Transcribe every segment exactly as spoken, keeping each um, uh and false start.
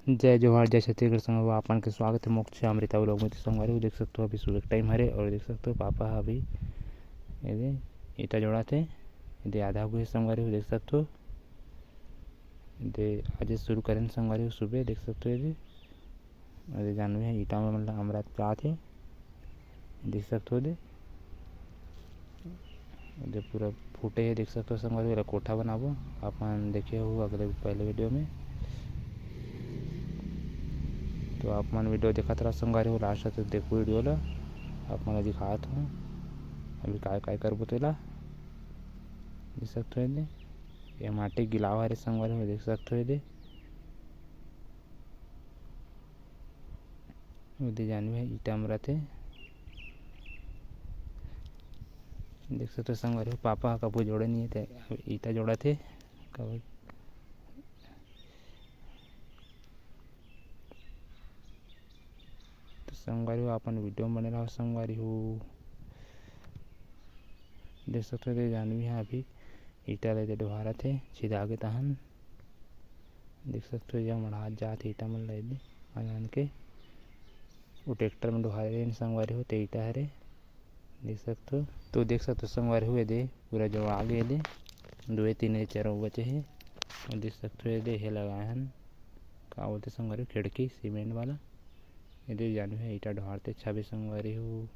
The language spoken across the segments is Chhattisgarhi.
जय जोहार, जय छत्तीसगढ़ संगवारी हो, आप मन के स्वागत हे मोर channel अमृता vlog में। तो संगवारी हो, देख सकथो अभी सुबह के time हरे और देख सकथो पापा ह अभी एदे ईटा जोड़ाथे, एदे आधा हो गे हे संगवारी हो, देख सकथो। एदे आज शुरू करेन संगवारी हो सुबह, देख सकथो एदे, एदे जानवी ह ईटा मन ला अमरात जात हे, देख सकथो एदे। एदे पूरा फूटे हे, देख सकथो संगवारी हो, एला कोठा बनाबो। आप मन देखे हो अगले पहले video में, तो आप मन video देखत रहो संगवारी हो, last तक देखो video ला। आप मन ला दिखात हूँ अभी काय काय करबो तेला, देख सकथो एदे। ये माटी गिलाव हरे संगवारी हो, देख सकथो एदे। ओदे जानवी ह ईटा अमरात हे, देख सकथो संगवारी हो, पापा ह कभू जोड़े नहीं हे, ते ईटा जोड़ाथे कभू। तो संगवारी हो, आप मन video में बने रहो संगवारी हो। देख सकथो एदे जानवी ह अभी ईटा ला एदे डोहारत हे, छिदा गे तहन। देख सकथो, ये मढ़ात जात हे ईटा मन ला एदे आन आन के। वो tractor में डोहारे रहिन संगवारी हो, ते ईटा हरे, देख सकथो। तो देख सकथो संगवारी हो, एदे पूरा जोड़ा गे एदे, दुए तीन चार बचे हे। और देख सकथो एदे हे लगाए हन, का बोलथे संगवारी हो, खिड़की सीमेंट वाला। एदे जानवी ह ईटा डोहारथे, अच्छा भी संगवारी हो।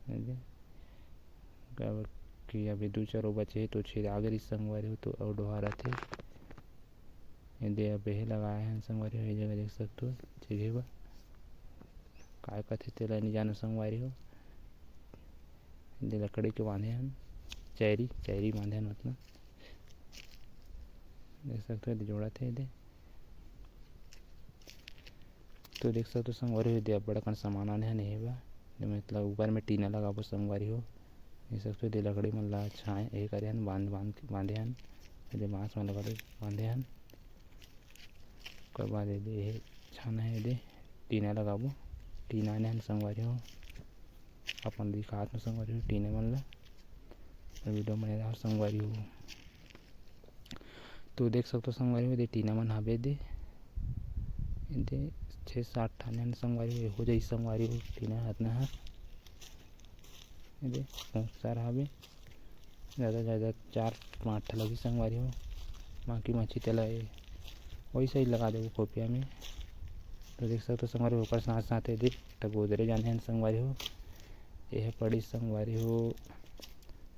एदे काबर कि अभी दू चार बचे हे तो छिदा गे रहिस संगवारी हो, तो अउ डोहारथे। एदे अब एहे लगाए हन संगवारी हो, ये जगह देख सकथो, जगह बा काय कथे तेला नहीं जानो संगवारी हो। एदे लकड़ी के बांधे हन, चैरी, चैरी बांधे हन मतलब, देख सकथो एदे जोड़ाथे एदे। तो देख सकथो संगवारी हो, एदे अब्बड़ अकन सामान आने हन, एहे बा, मतलब ऊपर में टीना लगाबो संगवारी हो। देख सकथो एदे लकड़ी मन ला छाए, एहे करे हन, बांध, बांध, बांधे हन, एदे बांस मन लगा दे, बांधे हन। ओकर बाद एदे एहे छाना हे, एदे टीना लगाबो, टीना आने हन संगवारी हो, अपन दिखात हन संगवारी हो टीना मन ला, video बने रहो संगवारी हो। तो देख सकथो संगवारी हो, एदे टीना मन हाबे एदे, एदे छः सात ठाने हन संगवारी हो, हो जाही संगवारी हो टीना हतना ह। एदे बहुत सारा हाबे, ज़्यादा ज़्यादा चार पाँच ठा लगही संगवारी हो, बाकी मच्छी तेला ए वही सही लगा देबो खोपिया में। तो देख सकथो संगवारी हो, ओकर साथ साथ एदे त गोदरेज आने हन संगवारी हो, एह पड़ी संगवारी हो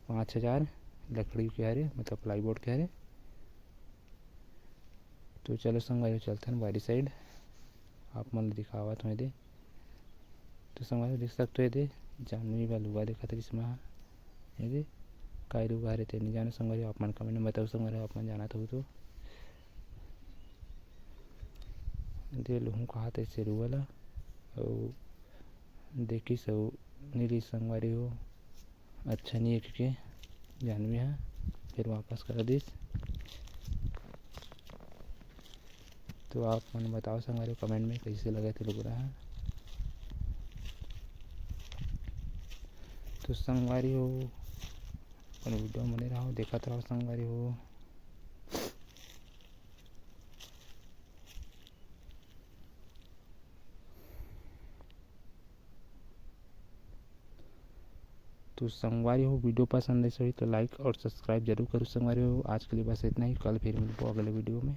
पाँच हज़ार लकड़ी के हरे, मतलब plyboard के हरे। तो चलो संगवारी हो, चलथन बारी side, आप मन ल दिखावत हूँ एदे। तो संगवारी हो, देख सकथो एदे जानवी बा लुगा देखत रहिस मा, एदे काय लुगा हरे ते नहीं जानो संगवारी हो, आप मन comment में बताओ संगवारी हो, आप मन जानत हो तो। एदे लुहूँ कहात हे लुगा ला, अउ देखिस अउ नीली संगवारी हो। अच्छा नहीं है क्योंकि जानवी ह फिर वापस कर दिस। तो आप मन बताओ संगवारी हो comment में कैसे लगे थे लुगरा ह। तो संगवारी हो, अपन video बने रहो, देखत रहो संगवारी हो। तो संगवारी हो, video पसंद आइस होही तो like और subscribe जरूर करो संगवारी हो। आज के लिए बस इतना ही, कल फिर मिलबो अगले video में।